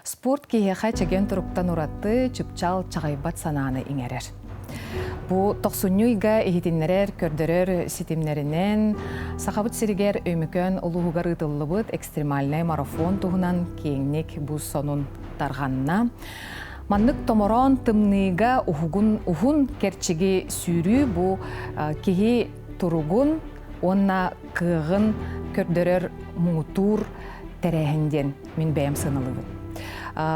Спорт киһиэхэ чэгиэн туруктан ураты чыпчаал чаҕыйбат санааны иҥэрэр. Бу тохсунньу ыйга иһитиннэрэр, көрдөрөр ситимнэринэн Сахабыт сиригэр Өймөкөөн улууһугар ыытыллыбыт экстремальнай марафон туһунан киэҥник бу сонун тарҕанна. Маннык томороон тымныыга уһугун уһун кэрчиги сүүрүү бу киһи туругун уонна кыаҕын көрдөрөр муҥутуур тэрээһин диэн мин бэйэм сыаналыыбын.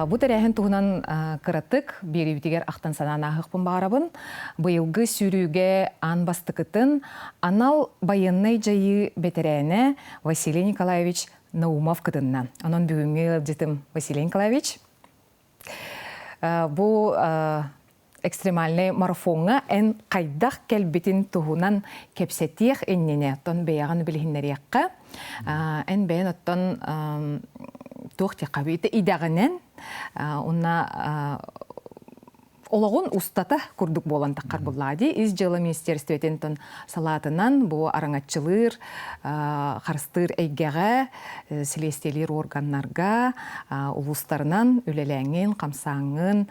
Бу тэрээһин туһунан кыратык биэриибитигэр ахтан санаан ааһыахпын баҕарабын. Быйылгы сүүрүүгэ аан бастакытын анал байыаннай дьайыы бэтэрээнэ Василий Николаевич Наумов кытынна. Онон бүгүҥҥү ыалдьытым Василий Николаевич. Бу экстремальнай марафоҥҥа эн хайдах кэлбитин туһунан кэпсэтиэх иннинэ оттон бэйэҕин билиһиннэриэххэ. Эн бэйэн оттон туох диэххэ идэҕинэн уонна олоҕун устата курдук буолан таххар буллаа дии. Ис дьыала министиэристибэтин тон салаатынан бу араҥаччылыыр, харыстыыр эйгэҕэ, силиэстийэлиир органнарга улуустарынан үлэлээҥҥин, хамсааҥҥын,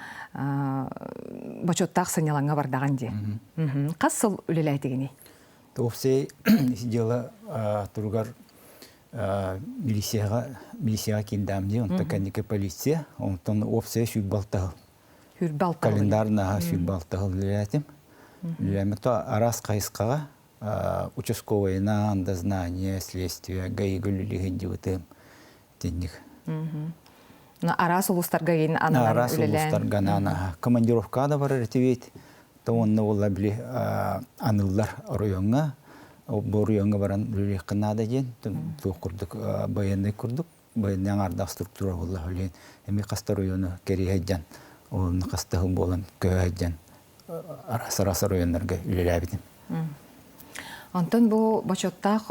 бочуоттаах сынньалаҥҥа бардаҕын дии. Хас сыл үлэлээтигиний? Туохсей дьыала туругар милицияҕа милицияҕа киирдэм дии, онтон кэнники полиция, онтон уопсайа 26 сыл. 26 Календарнаһа 26 сыл үлэлээтим. Үлэлээммит араас хайысхаҕа участковайынан, дознание, следствие, ГАИга үлэлии сылдьыбытым. Итинник. Араас улуустарга иин ананан Араас улуустарга анаан командировкаҕа да барар этибит. То онно буолла били аныллар оройуоҥҥа. Бу оройуоҥҥа баран үлэлиэххэ наада диэн туох курдук байыаннай курдук байыаннай аҥаардаах структура буолла үлээн эмиэ хаста оройуону кэрийэ сылдьан онно хаста буолан көһө сылдьан араас араас оройуоннарга үлэлээбитим. Онтон бу бочуоттаах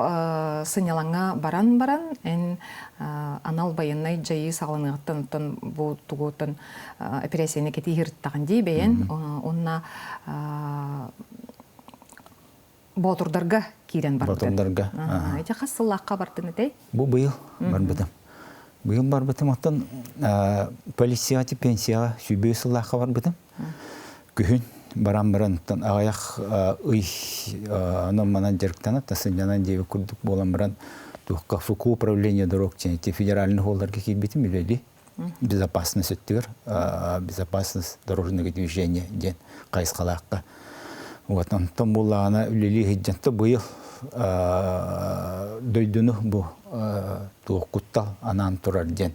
сынньалаҥҥа баран баран эн анал байыаннай дьайыы саҕаланыаҕыттан оттон бу тугуттан эпэрээссийэни кэтии сырыттаҕын дии бэйэн уонна Боотурдарга киирэн бардын. Боотурдарга. Ити хас сыллаахха бардын этэй? Бу быйыл барбытым. Быйыл барбытым оттон полицияҕа пенсияҕа 105 сыллаахха барбытым. Күһүн баран баран оттон аҕыйах ый онон манан дьарыктанып сынньанан диэбит курдук буолан баран туохка ФКУ управление дорог диэн федеральный холларга киирбитим үлэлии безопасность өттүгэр безопасность дорожного движения диэн хайысхалаахха вот онтон буллаҕына үлэлии сылдьан то быйыл дойдуну бу туох куттал анаан турар диэн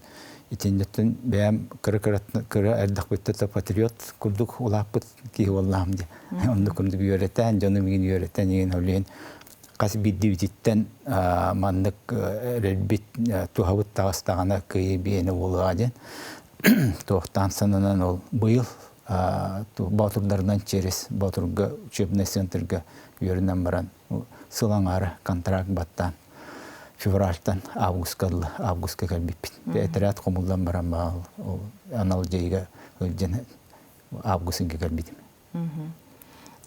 итинниттэн бэйэм кыра кыра эрдэхпиттэн патриот курдук улааппыт киһи буоллаҕым дии оннук курдук үөрэтэн дьону миигин үөрэтэн игин олиһин хас биирдиибититтэн маннык эрэлбит туһабыт таҕыстаҕына кыайыы биэнэ буолуоҕа диэн туохтаан сананан ол быйыл Боотурдарынан через Боотурга учебный центрга үөрэнэн баран сыл аҥаара контракт баттаан февральтан августка августка кэлбиппит. Этэрээт хомуллан баран ол анал дьайыыга сылдьан августка кэлбитим.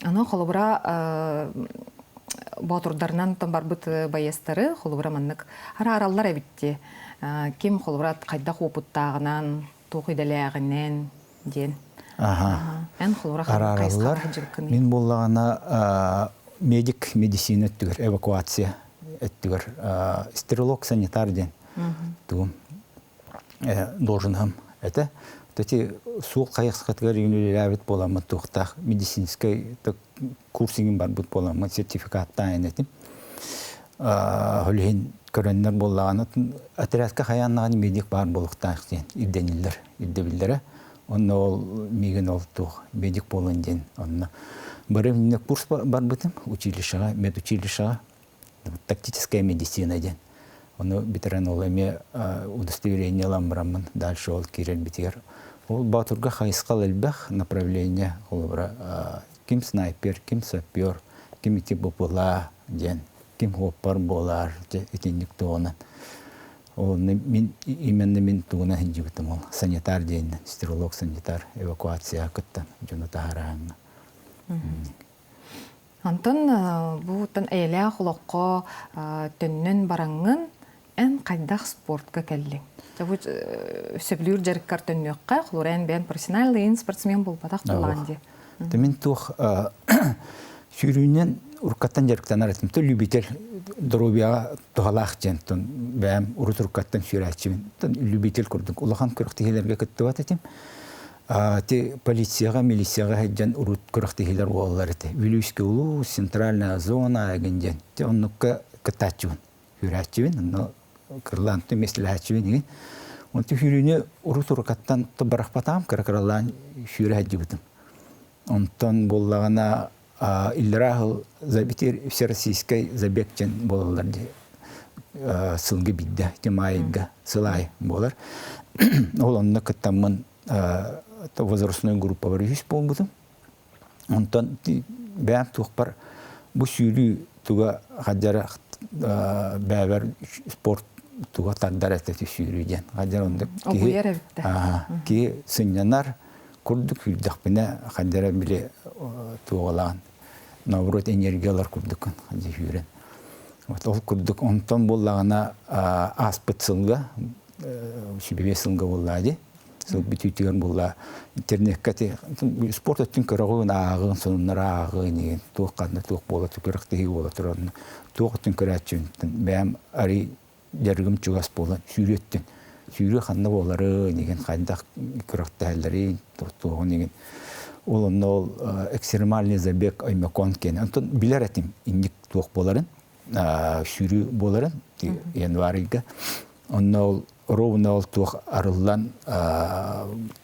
Аны холобура боотурдарынан барбыт байыастары холобура маннык араараллар эбит дии. Ким холобура хайдах уопуттааҕынан, туох идэлээҕинэн диэн. Аха. Эн холобура Араараллар. Мин буоллаҕына медик медицина өттүгэр эвакуация өттүгэр стрелок санитар диэн тугум должноһым этэ. Эти суол хайысхатыгар үлэлээбит буоламмыт туохтаах медицинскэй курсингин барбыт буоламмыт сертификаттаан этим. Ол иһин көрөннөр буоллаҕына отрядка хайааннаҕын медик баар буолуохтаах диэн ирдэниллэр ирдэбиллэрэ. Онно ол миигин ол туох медик буолун диэн онно бары курс барбытым училищеҕа медучилищеҕа тактическая медицина диэн. Ону бүтэрэн ол эмиэ удостоверение ылан бараммын дальше ол киирэрбитигэр ол Боотурга хайысхал элбэх направление холобура ким снайпер, ким сапер, ким ити БПЛА диэн, ким хуоппар буолаар итинник туһунан. Ол мин именно мин тугунан сылдьыбытым ол санитар диэнинэн стерилог санитар эвакуация кыттан дьону таһаарааҥҥа. Онтон бу эйэлээх олоххо төннөн бараҥҥын, Эн хайдах спортка кэллиҥ? Бу сөбүлүүр дьарыккар төннүөххэ, холобура эн бэйэн профессиональный спортсмен буолбатах буолаҕын дии. Мин туох сүүрүүнэн уруккаттан дьарыктанар этим. То любитель доруобуйаҕа туһалаах диэн бэйэм урут уруккаттан сүүрээччибин. Любитель курдук улахан күрэхтэһиилэргэ кыттыбат этим. Ти полицияҕа, милицияҕа сылдьан урут күрэхтэһиилэр буолаллар этэ. Вилюйский улуус, центральная зона эгин диэн. Ти оннукка кыттааччыбын. Сүүрээччибин, онно кырылаан миэстэлэһээччибин игин. Онту сүүрүүнү урут урукаттан барахпатаам, кыра-кыралаан сүүрэ сылдьыбытым. Онтон буоллаҕына иллэрээ сыл забитир всероссийскай забег диэн буолаллар дии сылгы биирдэ маайга сыл аайы буолар. Ол онно кыттаммын возрастной группабар үһүс буолбутум. Онтон бэйэм туохпар бу сүүрүү туга хадьара бэйэбэр спорт туга тардар этэ сүүрүү диэн. Хадьар оннук киһи киһи сынньанар курдук сүүрдэхпинэ хадьара били туоҕалаан наоборот энергиялар курдуккун хадьа сүүрэн. Вот ол курдук онтон буоллаҕына ааспыт сылга сүбэбиэ сылга буоллаа дии сыл бүтүүтүгэр буолла интернеккэ ти спорт өттүн көрөҕүн ааҕын сонуннары ааҕын игин туох ханна туох буола күрэхтэһии буола турар туох өттүн көрөөччүбүн бэйэм арый дьарыгым чугас буолан сүүрүү өттүн сүүрүү ханна буоларын игин хайдах күрэхтэһэллэрин туоҕун игин ол онно ол экстремальный забег Оймякон киэн онтон билэр этим инник туох буоларын сүүрүү буоларын январь ыйга онно ол ровно ол туох арыллан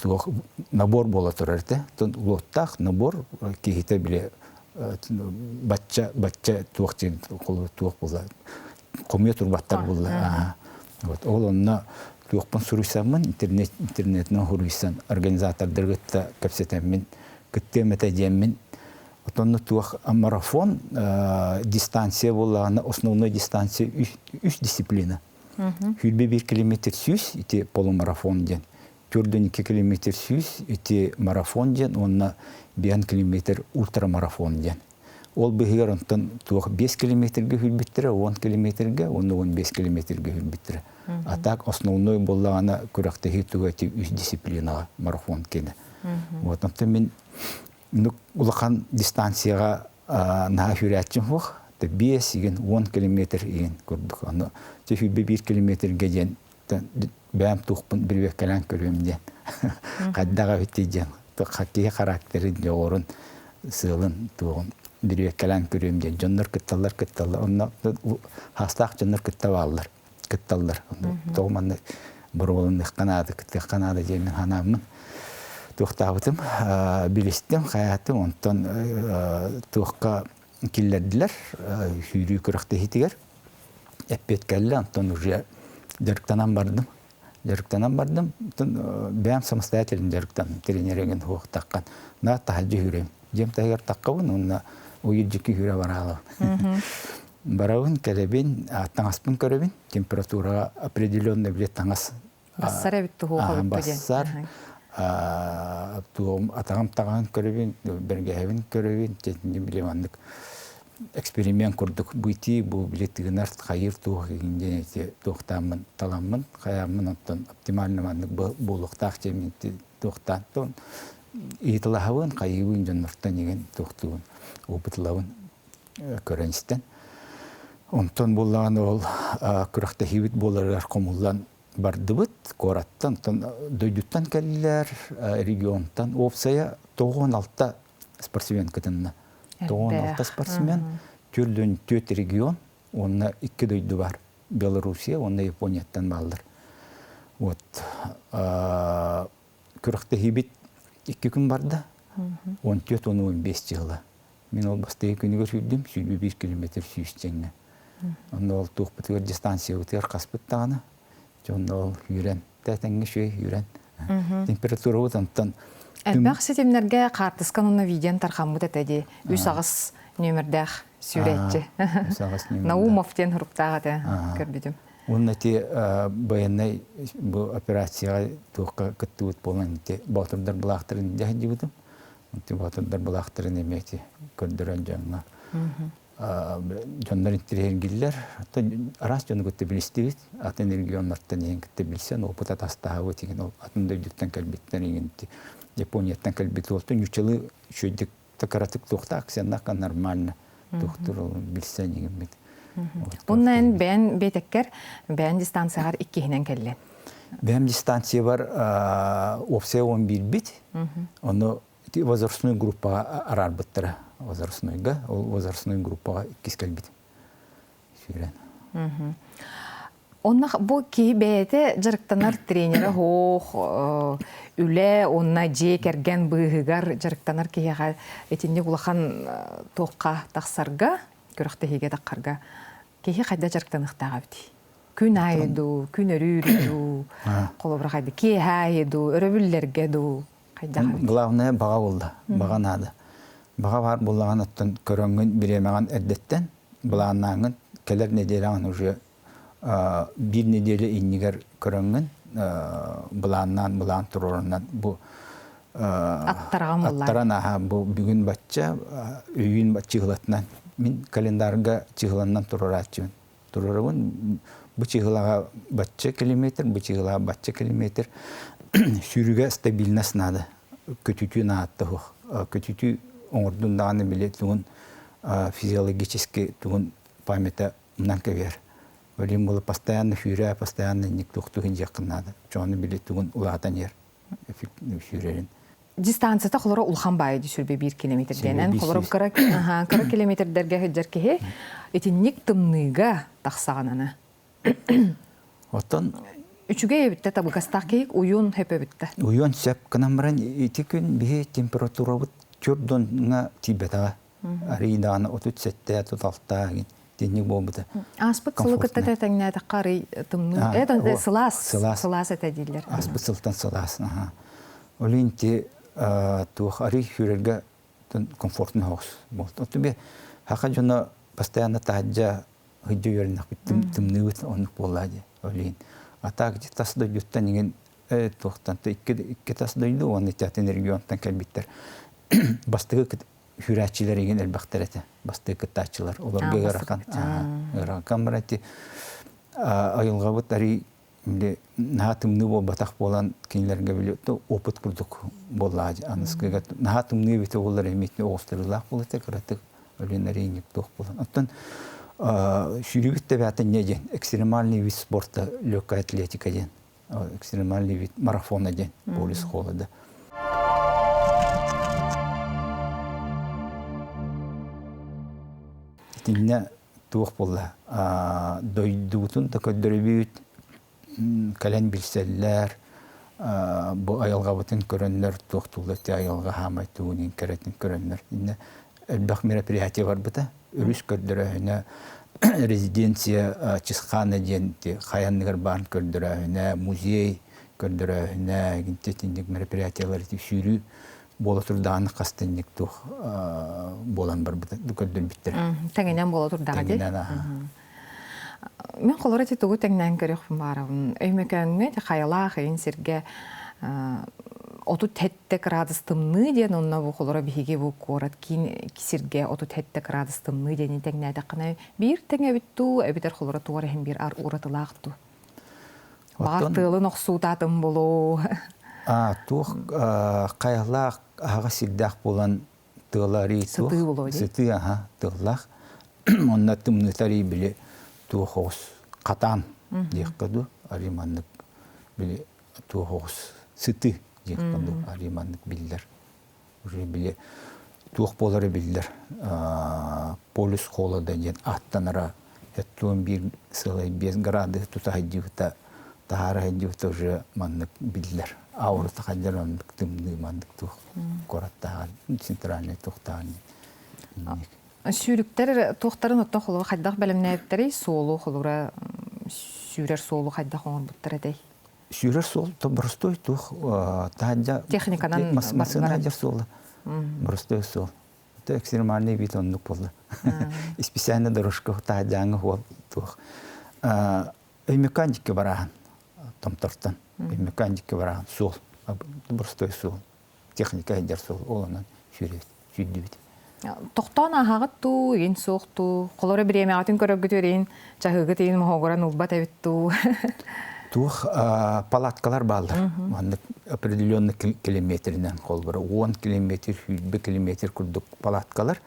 туох набор буола турар этэ. Луоттаах набор киһитэ били бачча бачча туох диэн туох буолла хомуйа турбаттар буолла. Вот ол онно туохпун суруйсаммын интернет интернетинэн суруйсан организатордарга кытта кэпсэтэммин кыттыам этэ диэммин Отонно туох марафон дистанция буоллаҕына основной дистанция үс дисциплина. 21 километр сүүс ити полумарафон диэн. 42 километр сүүс ити марафон диэн уонна 5 километр ультрамарафон диэн. Ол быһыгар онтон туох 5 километрга хүрбүттэрэ, 10 километрга уонна 15 километрга хүрбүттэрэ. А так основной буоллаҕына күрэхтэһии туга ити үс дисциплинаҕа марафон киэнэ. Вот онтон мин улахан дистанцияҕа наһаа сүүрээччим суох. 5 игин 10 километр игин курдук. Ону 101 километрга диэн бэйэм туохпун бирибиэккэлээн көрүөм диэн. Хайдах эбитий диэн. Киһи характерын, дьоҕурун, сыалын, туоҕун бирибиэккэлээн көрүөм диэн. Дьоннор кытталлар, кытталлар. Онно хаастаах дьоннор кытта бааллар. Кытталлар. Тоҕо манна боруобаланыахха наада, кыттыахха наада диэн мин санааммын туохтаабытым, билистим, хайаатым, онтон туохха киллэрдилэр сүүрүү күрэхтэһиитигэр эппиэт кэллэ, онтон уже дьарыктанан бардым. Дьарыктанан бардым, онтон бэйэм самостоятельно дьарыктанным, тренеригин хуохтаххан. На таһырдьа сүүрэбин. Дьиэм таһыгар таххабын уонна уйулдьукки сүүрэ бараалабын. Барабын, кэлэбин, таҥаспын көрөбүн. Температура определенный билет таҥас Бассар эбит туһуоха Бассар туом атаҕым таҕаһын көрөбүн, бэргэһэбин көрөбүн, тетини били маннык эксперимент курдук быйтыы бу били тыынар хайыр туох игин диэн эти туохтааммын таламмын хайааммын оттон оптимально маннык буолуохтаах диэммин туохтаан тон ыйыталаһабын хайыыбын дьоннортон игин туохтуубун опытлабын көрөн истэн. Онтон буоллаҕына ол күрэхтэһиибит буоларыгар хомуллан бардыбыт куораттан, онтон дойдуттан кэллилэр, регионтан. Уопсайа 96 спортсмен кытынна. 96 спортсмен, 44 регион уонна икки дойду бар. Белоруссия уонна Японияттан бааллар. Вот күрэхтэһиибит икки күн барда. 14-15 дьыла. Мин ол бастакы күнүгэр сүүрдүм, 21 километр сүүс дьэҥҥэ. Онно ол туохпутугар дистанциябытыгар хаспыт даҕаны, дьэ онно ол үүрэн, тэтэҥҥэ үчүгэй үүрэн. Температурабыт онтон Элбэх ситимнэргэ хаартыскан уонна видеон тархаммыт этэ дии. Үс аҕыс нүөмэрдээх сүүрээччи. Үс аҕыс нүөмэрдээх. Наумов диэн суруктаах этэ көрбүтүм. Уонна ити байыаннай бу операцияҕа туохха кыттыбыт буолан ити боотурдар былаахтарын дьаһайдыбытым. Ити боотурдар былаахтарын эмиэ ити көрдөрөн дьоҥҥо. Дьоннор интириэһиргиллэр. Араас дьону кытта билистибит. Атын регионнартан иһин кытта билсэн, опыт атастаһабыт игин атын дойдуттан кэлбиттэр игин Японияттан кэлбит уолтан ньучалы үчүгэйдик кыратык туохта акценнака нормально туохтур ол билсэн игиммит. Онна эн бэйэн бэйтэккэр бэйэн дистанцияҕар иккиһинэн кэллин. Бэйэм дистанциябар уопсайа 11-бит. Ону ити возрастной группаҕа араарбыттара. Возрастнойга, ол возрастной группаҕа иккис кэлбит. Сүүрэн. Онно бу киһи бэйэтэ дьарыктанар тренерэ оһох, үлэ уонна дьиэ кэргэн быыһыгар дьарыктанар киһиэхэ итинник улахан туохха тахсарга, күрэхтэһиигэ таххарга киһи хайда дьарыктаныахтаах эбитий? Күн аайы дуу, күн өрүүр дуу, холобура хайда киэһэ аайы дуу, өрөбүллэргэ дуу, хайдах эбит? Главное баҕа буолла, баҕа наада. Баҕа баар буоллаҕына оттон көрөҥҥүн бириэмэҕин эрдэттэн былааннааҥҥын кэлэр нэдиэлэҕин уже биир нэдиэлэ иннигэр көрөҥҥүн былааннаан былаан туруорунан бу аттаран аха бу бүгүн бачча өйүүн чыһылатынан мин календарга чыһыланнан туруорааччыбын туруорабын бу чыһылаҕа бачча километр бу чыһылаҕа бачча километр сүүрүүгэ стабильность наада көтүтүү наадта суох көтүтүү оҥордун даҕаны били тугун физиологически тугун памята умнан кэбиһэр. Олин була постоянно сүүрээ, постоянно инник туохтугун дьиэххин наада. Чону били тугун улаатан иһэр сүүрэрин. Дистанцията холоро улахан баайы сүрбэ биир километр диэн. Холоро кыра кыра километрдэргэ сылдьар киһи итинник тымныыга тахсаҕын Оттон үчүгэй эбиттэ табыгастаах киһи уйун хөп эбиттэ. Уйун сөп гынан баран ити күн биһи температурабыт төрдонҥа тиийбэтэҕэ. Арый даҕаны 37 туталтаа итинник буолбута. Ааспыт сылы кытта тэҥнээтэххэ арый тымныы э сылаас сылаас этэ дииллэр. Ааспыт сылтан сылаас. Ол инти туох арый сүүрэргэ комфортный соҕус буолта. Оттон би хаха дьоно постоянно таһырдьа сылдьа үөрэннэхпит тымныыбыт оннук буоллаа дии. Ол иһин а так тас дойдуттан иҥин туохтан икки тас дойду уонна атын регионтан кэлбиттэр бастакы сүүрээччилэр игин элбэхтэр этэ бастакы кыттааччылар олорго ыарахан ыарахан баран айылҕабыт арый наһаа тымныы буолбатах буолан кинилэргэ били опыт курдук буоллаа аныскыга наһаа тымныы эбитэ буоллар эмиэ оҕустарыылаах буолла кыратык өлүн арыйынньык туох буолан оттон сүүрүүбүт тэбээтэ не диэн экстремальный вид спорта легкая атлетика диэн экстремальный вид марафона диэн полис холода итиннэ туох буолла дойдубутун да көрдөрүбүт кэлэн билсэллэр бу айылҕабытын көрөннөр туох тулла айылҕа хаамай тугун кэрэтин көрөннөр иннэ элбэх мероприятие барбыта өрүс көрдөрөөһүнэ резиденция Чысхаана диэн хайанныгар баан көрдөрөөһүнэ музей көрдөрөөһүнэ итинник мероприятиялар сүүрүү буола турдаҕына хастынньык туох буолан барбыта көрдөрбүттэр тэҥинэн буола турдаҕа дии Мин холоро ити тугу тэҥнээн көрүөхпүн баарабын. Өймөкөөҥҥө ити хайалаах ыйын сиргэ 37 градус тымныы диэн онно бу холоро биһиги бу куорат киин сиргэ 37 градус тымныы диэни тэҥнээтэххинэ биир тэҥ эбит дуу эбэтэр холоро туох иһин биир уратылаах дуу Баҕар тыалын охсуутаатын булуу. Туох хайалаах аһаҕас сирдээх буолан тыала арый туох сытыы аха тыаллаах онно тымныыта арый били туох оҕус хатаан диэххэ дуу арый маннык били туох оҕус сытыы диэххэ дуу арый маннык биллэр уже били туох буолара биллэр полюс холода диэн ааттанара 71,5 градус тута сылдьыбыта таһаара сылдьыбыта уже маннык биллэр аура ханньар оннук тымныы маннык туох куораттааҕар центральный туохтааҕар Сүүрүктэр туохтарын оттон холобура хайдах бэлэмнээбиттэрий суолу холобура сүүрэр суолу хайдах оҥорбуттар этэй Сүүрэр суол то боростуой туох таһырдьа техниканан массыына дьар суола боростуой суол это экстремальный вид оннук буолла специально дорожка таһырдьааҥҥы суол туох Өймөкөөн дикки барааһын Томтортон Өймөкөөн дикки барааһын суол боростуой суол техника сылдьар суол ол онон сүүрдүбүт. Тохтоон ааһаҕыт дуу, игин суох дуу? Холоро бириэмэҕитин көрөргүт үөрейин, чаһыыгыт игин моһуогуран ылбат эбит дуу? Туох палаткалар бааллар. Маннык определенный километринэн холборо 10 километр, 120 километр курдук палаткалар.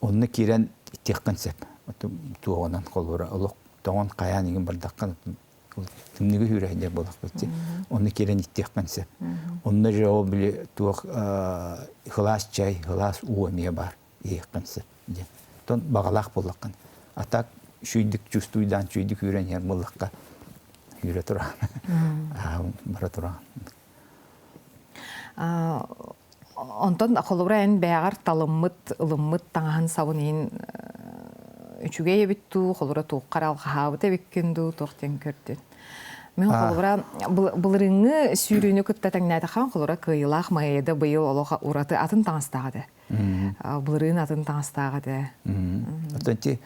Онно киирэн иттиэххин сөп. Туоҕунан холборо олох тоҥон хайаан игин бардаххын тымныгы үүрэ буолахпыт Онно киирэн иттиэххин сөп. Онно же ол били туох хылаас чай, хылаас уу эмиэ баар иһиэххин сөп диэн. Тон баҕалаах буоллаххын. А так шүйдүк чувствуйдаан чүйдүк үүрэн иһэр буоллахха үүрэ тураан. Бара тураан. Онтон холобура эн бэйэҕэр талыммыт, ылыммыт таҥаһын сабын иһин үчүгэй эбит дуу, холобура туоххар алҕаһаабыт эбиккин дуу, туох диэн көрдүн? Мин холобура былырыыҥҥы сүүрүүнү кытта тэҥнээтэххэ, холобура кыайыылаах Майяда быйыл олох ураты атын таҥастаах этэ. Былырыын атын таҥастаах этэ. Оттон ти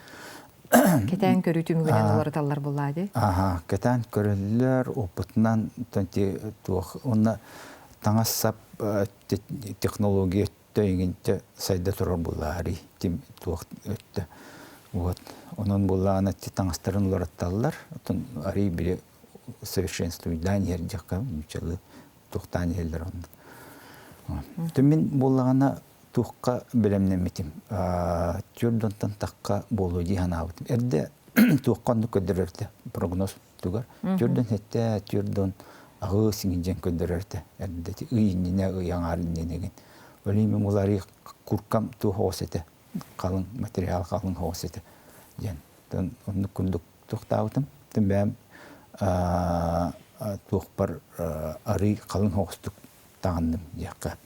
Кэтээн көрүү түмүгүнэн уларыталлар буоллаа дии. Аха, кэтээн көрөллөр, опытынан ти туох уонна таҥас-сап технология өттө иҥинтэ сайда турар буоллаарый тим туох өттө. Вот. Онон буоллаҕына таҥастарын уларытталлар. Оттон арый били совершенствуйдаан иһэр дьахха нууччалыы туохтаан иһэллэр оннук. Мин буоллаҕына туохха бэлэмнэммитим. Түөрт тахха буолуо дии санаабытым. Эрдэ туохха оннук көрдөрөртө прогноз тугар. Түөрдөн сэттэ, түөрдөн аҕыы сиҥин көрдөрөртө. Эрдэ ый иннинэ, ый аҥаар иннинэгин. Олин мин уларыы куркам туох оҕус этэ. Халыҥ материал халыҥ оҕус этэ диэн. Оннук курдук туохтаабытым. Тым бэйэм туохпар арыы халыҥ оҕустук таҕынным диэххэ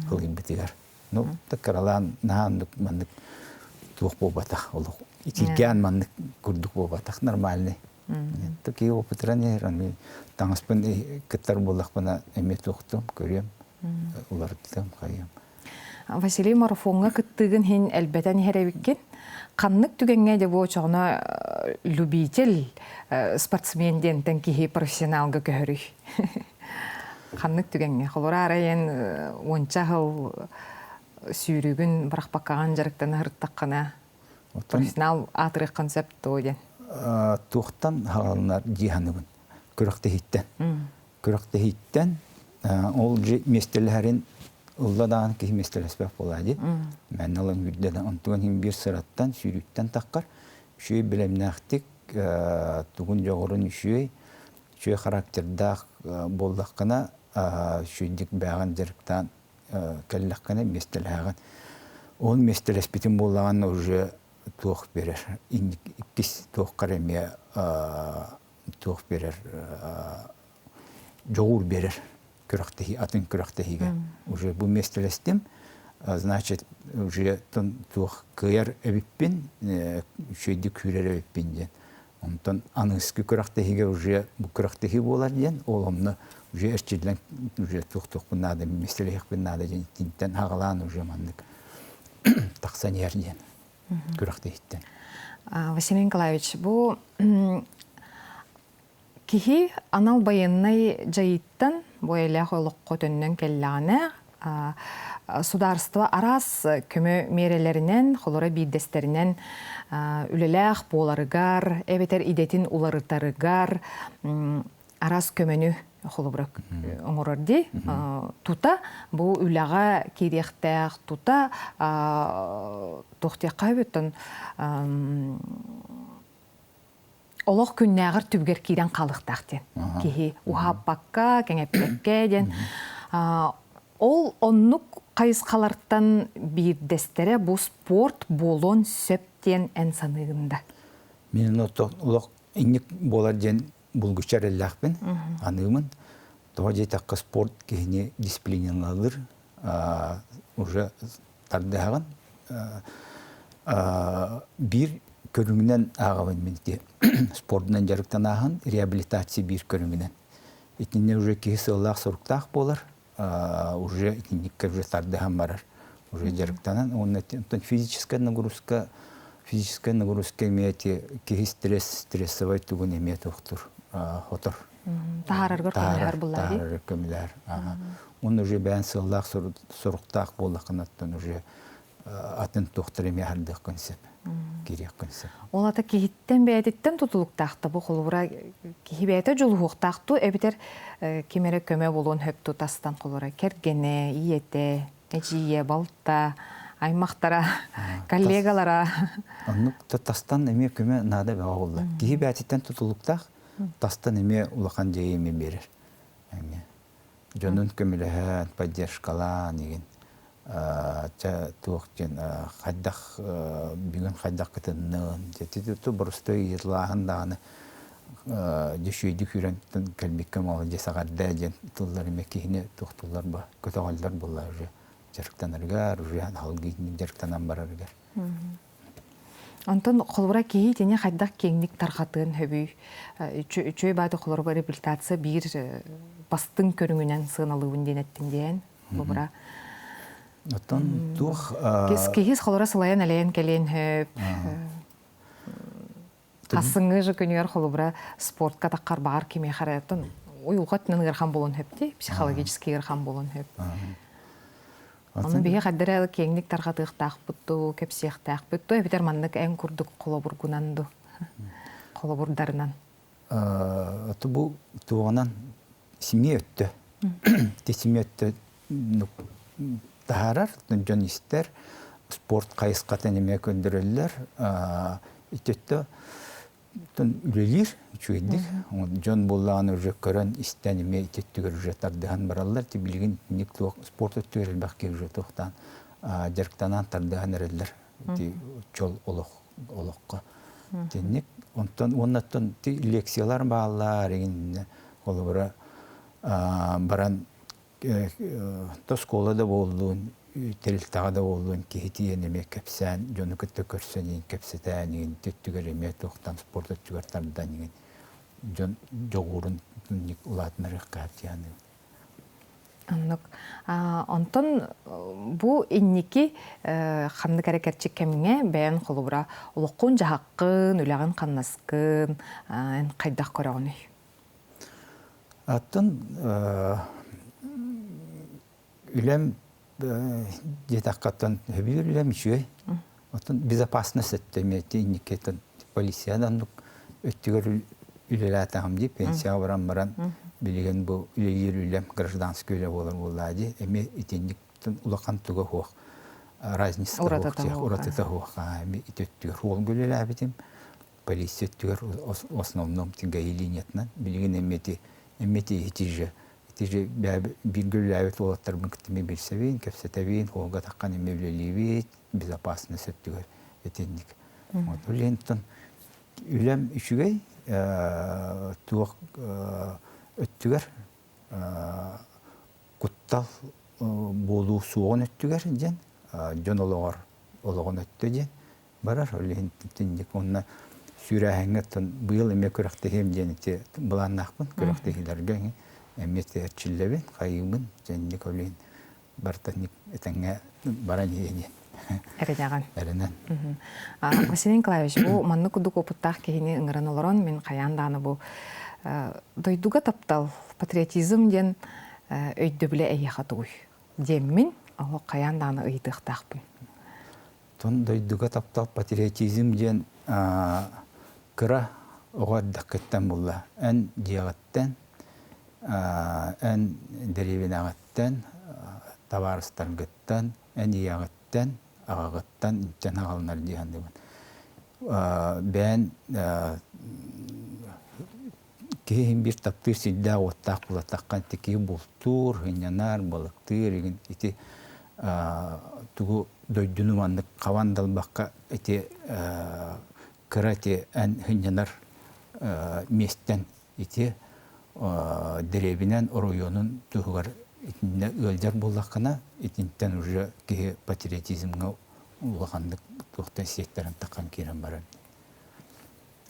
кылыйбытыгар. Ну, кыралаан наһаа оннук маннык туох буолбатах олох итиргээн маннык курдук буолбатах нормальный. Такие опытран иһэр таҥаспын кыттар буоллахпына эмиэ туохтум көрүөм уларыттым хайыам. Василий марафоҥҥа кыттыыгын иһин элбэтэн иһэр эбиккин. Ханнык түгэҥҥэ дьэ бу очоҕуна любитель спортсмен диэнтэн киһи профессионалга көһөрүй? Ханнык түгэҥҥэ? Холобура, арай эн уонча сыл сүүрүүгүн бырахпаккаҕын дьарыктана сырыттаххына, профессионал аатырыаххын сөп дуо диэн? Туохтан хаалынар дии саныыбын. Күрэхтэһииттэн. Күрэхтэһииттэн ол же миэстэлэһэрин ылла даҕаны киһи миэстэлэспэт буолаа дии. Мэннэ ылан үрдэ да онтуган иһин биир сыраттан, сүүрүүттэн таххар үчүгэй бэлэмнээхтик тугун дьоҕурун үчүгэй үчүгэй характердаах буоллаххына, үчүгэйдик бэйэҕин дьарыктаан кэллэххинэ миэстэлэһэҕин. Ол миэстэлэспитин буоллаҕына уже туох биэрэр, иккис туоххар эмиэ туох биэрэр, дьоҕур биэрэр күрэхтэһии, атын күрэхтэһиигэ. Уже бу миэстэлэстим, значит, уже туох кыайар эбиппин, үчүгэйдик күүрэр эбиппин диэн. Онтон аныгыскы күрэхтэһиигэ уже бу күрэхтэһии буолар диэн, ол онно уже эрчиллэн уже туох-туохпун наада, миэстэлэһиэхпин наада диэн итинтэн аҕалаан уже маннык тахсан иһэр диэн күрэхтэһииттэн. Василий Николаевич, бу киһи анал байыаннай дьайыыттан бу эйэлээх олоххо төннөн кэллэҕинэ, судаарыстыба араас көмө миэрэлэринэн, холоро биирдэстэринэн үлэлээх буоларыгар, эбэтэр идэтин уларытарыгар араас көмөнү холобура оҥорор дии. Тута бу үлэҕэ киириэхтээх, тута туох диэххэ өбүттэн олох күннээҕэр түбүгэр киирэн хаалыахтаах диэн киһи уһааппакка, кэҥэппэккэ диэн ол оннук хайысхалартан биирдэстэрэ бу спорт буолуон сөп диэн эн саныыгын да? Мин олох инник буолар диэн булгуччу эрэллээхпин, аныымын. Тоҕо диэтэххэ спорт киһини дисциплиналыыр, уже тардыһаҕын. Биир көрүҥүнэн ааҕабын мин ити спордунан дьарыктанааһын, реабилитация биир көрүҥүнэн. Итиннэ уже киһи сыаллаах-соруктаах буолар, уже итинниккэ уже тардыһан барар. Уже дьарыктанан уонна оттон физическая нагрузка физическая нагрузка эмиэ ити киһи стресс стрессовай тугун эмиэ туохтур хотор. Таһаараргар көмөлөһөр буллаа дии. Таһаараргар көмөлөһөр. Уонна уже бэйэн сыаллаах соруктаах буоллаххына оттон уже. Атын туохтар эмиэ аһардыаххын сөп, киириэххин сөп. Ол ата киһиттэн бэйэтиттэн тутулуктаах да бу холобура киһи бэйэтэ дьулуһуохтаах дуу эбэтэр ким эрэ көмө буолуон сөп дуу тастан холобура кэргэнэ, ийэтэ, эдьиийэ, балта, аймахтара, коллегалара. Оннук тастан эмиэ көмө наада бөҕө буолла. Киһи бэйэтиттэн тутулуктаах, тастан эмиэ улахан дьайыы эмиэ биэрэр. Эмиэ. Дьонун көмөлөһөн, поддержкалаан игин чэ туох диэн хайдах бүгүн хайдах кытыннын дьэ боростуой ыйытылааһын даҕаны дьүшүйдүк үүрэн кэлбиккэ молодец эҕэрдээ диэн тыллар эмиэ киһини туохтууллар ба көтөҕөллөр буолла уже дьарыктанарыгар уже аһылгы дьарыктанан барарыгар. Онтон холобура киһи итини хайдах киэҥник тарҕатыан сөбүй? Үчүгэй бааты холобура реабилитация биир бастыҥ көрүҥүнэн сыаналыыбын диэн эттин диэн холобура. Оттон туох Киһи холобура сылайан элэйэн кэлиэн сөп. Хассыҥҥы же күнүгэр холобура спортка таххар баар кимиэхэ эрэ оттон уйулҕа өттүнэн ыарахан буолуон сөп дии, психологически ыарахан буолуон сөп. Ону биһи хайда эрэ киэҥник тарҕатыахтаахпыт дуу, кэпсиэхтээхпит дуу, эбэтэр маннык эн курдук холобургунан дуу, холобурдарынан. Аты бу туоҕунан семья өттө. Ти семья өттө таһаарар, дьон истэр, спорт хайысхатын эмиэ көрдөрөллөр. Ити өттө үлэлиир үчүгэйдик. Дьон буоллаҕына уже көрөн истэн эмиэ ити өттүгэр уже тардыһан бараллар. Ти билигин итинник туох спорт өттүгэр элбэх киһи уже туохтаан дьарыктанан тардыһан эрэллэр. Ити чол олох олоххо. Итинник онтон уоннаттан ти лекциялар бааллар игин холобура баран оскуола да буоллун, тэрилтэҕэ да буоллун киһи тиийэн эмиэ кэпсээн, дьону кытта көрсөн иһин кэпсэтээн иһин, өттүгэр эмиэ туохтан спорт өттүгэр тардан иһин дьон дьоҕурун улаатынарыахха диэн. Оннук. Онтон бу инники ханнык эрэ кэрчик кэмҥэ бэйэн холобура олоххун-дьаһаххын, үлэҕин-хамнаскын эн хайдах көрөҕүнүй? Аттан үлэм диэтэххэ сөбүлүүр үлэм үчүгэй. Оттон безопасность өттө эмиэ инникитин полициядан оннук өттүгэр үлэлээтэҕим дии пенсияҕа баран баран билигин бу үлэлиир үлэм гражданскай үлэ буолар буоллаа дии эмиэ итинник улахан туга суох разница суох уратыта суох эмиэ ити өттүгэр уолга үлэлээбитим полиция өттүгэр в основном ГАИ линиятынан билигин эмиэ эмиэ ити же ити же бииргэ үлэлээбит уолаттарбын кытта эмиэ билсэбин, кэпсэтэбин, уолга таххан эмиэ үлэлиибит, безопасность өттүгэр итинник. Вот үлэнтэн үлэм үчүгэй, туох өттүгэр куттал буолуу суоҕун өттүгэр диэн, дьон олоҕор олоҕун өттө диэн барар. Ол иһин итинник уонна сүүрээһиҥҥэ оттон быйыл эмиэ күрэхтэһиэм диэн ити былааннаахпын. Күрэхтэһиилэргэ эмиэ эрчиллэбин, хайыыбын. Дьэнник ол иһин барыта этэҥҥэ баран иһиэ диэн. Эрэнэҕин. Эрэнэн. Василий Николаевич, бу маннык курдук опыттаах киһини ыҥыран олорон, мин хайаан даҕаны бу дойдуга таптал, патриотизм диэн өйдөбүлэ эйиэхэ тугуй диэммин, олох хайаан даҕаны ыйытыахтаахпын. Тон дойдуга таптал патриотизм диэн кыра оҕо эрдэххиттэн булла. Эн дьиэҕиттэн, эн дэриэбинэҕиттэн, табаарыстаргыттан, эн ийэҕиттэн, аҕаҕыттан инчэн аҕалынар дии саныыбын. Бэйэн киһи иһин биир таптыыр сирдээх-уоттаах булатахха ити киһи бултуур, сынньанар, балыктыыр игин ити тугу дойдуну маннык хабан далбакка ити кыра ити эн сынньанар миэстэн ити дэриэбинэн оройуонун туһугар итиннэ ыалдьар буоллаххына итинтэн уже киһи патриотизмҥа улаханнык туохтан сиэттэрэн таххан киирэн барар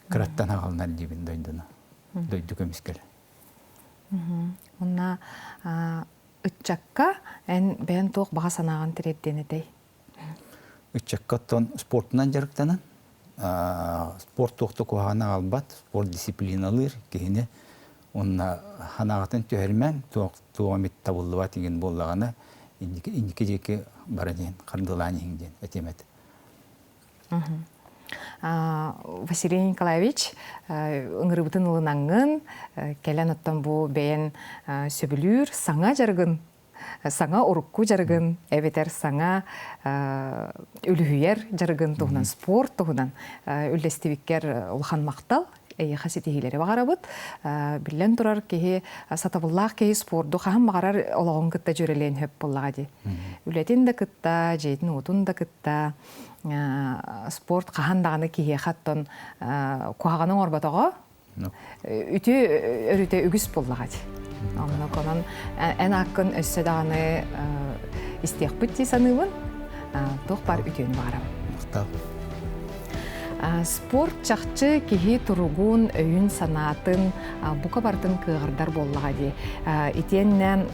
кыраттан аҕалынар диибин дойдуну дойду көмүскэлэ Онна ыччакка эн бэйэн туох баҕа санааҕын тириэрдиэн этэй? Ыччакка оттон спортунан дьарыктанан спорт туох да куһаҕаны аҕалбат, спорт дисциплиналыыр киһини уонна санааҕытын түһэрмэҥ, туох эмит табыллыбат игин буоллаҕына. Инники инники диэки баран иһин, хардыылаан иһиҥ диэн этиэм этэ. Василий Николаевич, ыҥырыбытын ылынаҥҥын, кэлэн оттон бу бэйэн сөбүлүүр саҥа дьарыгын, саҥа урукку дьарыгын, эбэтэр саҥа үлүһүйэр дьарыгын туһунан, спорт туһунан үллэстибиккэр улахан махтал. Эйиэхэ ситиһиилэри баҕарабыт. Биллэн турар, киһи сатабыллаах киһи спорду хаһан баҕарар олоҕун кытта дьүөрэлиэн сөп буоллаҕа дии. Үлэтин да кытта, дьиэтин-уотун да кытта спорт хаһан даҕаны киһиэхэ оттон куһаҕаны оҥорботоҕо үтүө өрүтэ үгүс буоллаҕа дии. Оннук онон эн ааккын өссө даҕаны истиэхпит дии саныыбын. Туох баар үтүөнү баҕарабын. Махтал. Спорт чахчы киһи туругун, өйүн-санаатын бука барытын кыаҕырдар буоллаҕа дии. Итиэннэ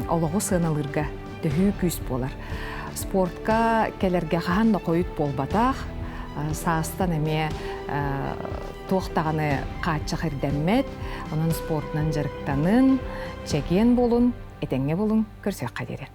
олоҕу сыаналыырга төһүү күүс буолар. Спортка кэлэргэ хаһан да хойут буолбатах, саастан эмиэ туох даҕаны хааччах ирдэммэт, онон спортунан дьарыктанын, чэгиэн буолун, этэҥҥэ буолуҥ, көрсүөххэ диэри.